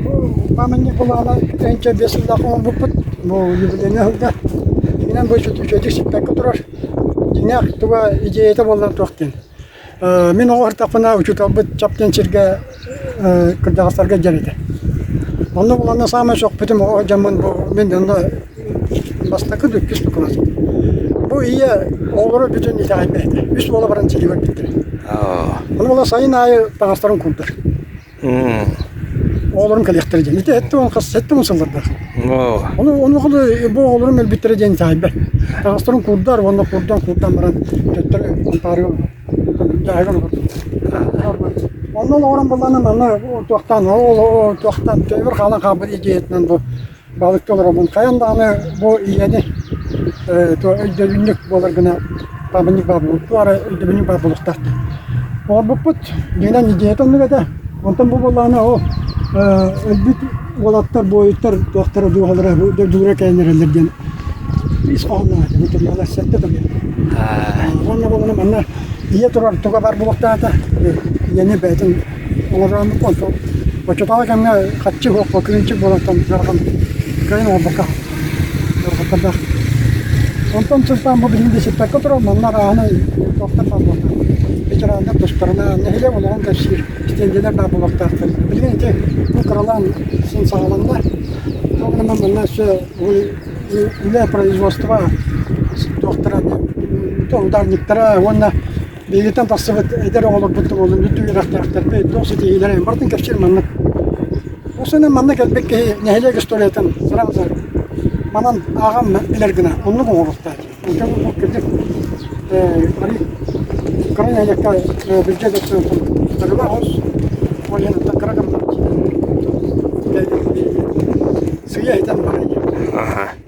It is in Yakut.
Бу пааматынньык былаана 2005 сыллаах оҥорбуппут. Бу юбилейнай сылга. Дьиҥинэн бу үчүгэйдик сиппэккэ турар. Дьиҥнээх туга идеята буоллар туох диэн. Мин оҕо сырыттахпына учууталбыт Чап диэн сиргэ кырдьаҕастарга дьэр этэ. Онно буланна саамай сөхпүтүм оҕо дьоммун бу мин онно бастакы да иккис кылаас. Бу ийэ оҕолоро бүтүн итэҕэйбэт этэ. Үс буола баран сиригэр өлбүттэрэ. Ону була сайын аайы таҥастарын куурдар. Оҕолорум кэлиэхтэрэ диэн. Ити 70 хас 70 сыллардаах. Ону ону бу оҕолорум өлбүттэрэ диэн итэҕэйбэт. Таҥастарын куурдар уонна куурдан куурдан баран төттөрү ампаарыгар дьааһыгар олордулар. Онно олоҕуран буоллаҕына манна туохтаан ол туохтаан төбөр хаалан хаалбыт идеятынан бу балыкка олоробун. Хайан даҕаны бу ийэни өйдөбүнньүк буолар гына пааматынньык баар буолуо, туох эрэ өйдөбүнньүк баар буолуохтаах диэн. Оҥорбуппут, дьиҥинэн идеята оннук этэ. Онтон бу буоллаҕына ол өлбүт уолаттар, буойуттар туохтара дууһалара дойдулара кэлэн эрэллэр диэн ис хоһоонноох этэ. Бу туруйалар сэттэ туруйа. Уонна буоллаҕына манна ийэ турар туга баар буолуохтаах этэ. Ийэни бэйэтин Олорон онтон оччотооҕу кэмҥэ хаччы суох кырыымчык буолан ыарахан кыайан оҥорбокко ыарахаттардаах. Онтон сылтаан бу билигин да сиппэккэ турар манна арааһынай туохтар баар буолуохтаах ветераннар тустарынан нэһилиэк олоҕун кэпсиир стендэлэр баар буолуохтаахтар. Билигин ити бу кыралаан син саҕаланна. Ол гынан манна өссө үлэ производство туохтара ударниктара уонна Биһигиттэн тахсыбыт эдэр оҕолорбут туһунан үрдүк үөрэхтээхтэрбит, туох ситиһиилэрин барытын кэпсиир маннык. Ол сэнэн манна кэлбит киһи нэһилиэк историятын сразу манан ааҕан билэр гына оннук оҥоруохтаах. Онтон бу кырдьык кыра нэһилиэккэ бюджет өттүнэн барыла хос, ол иһин кыра сыыйа иһитэн барар.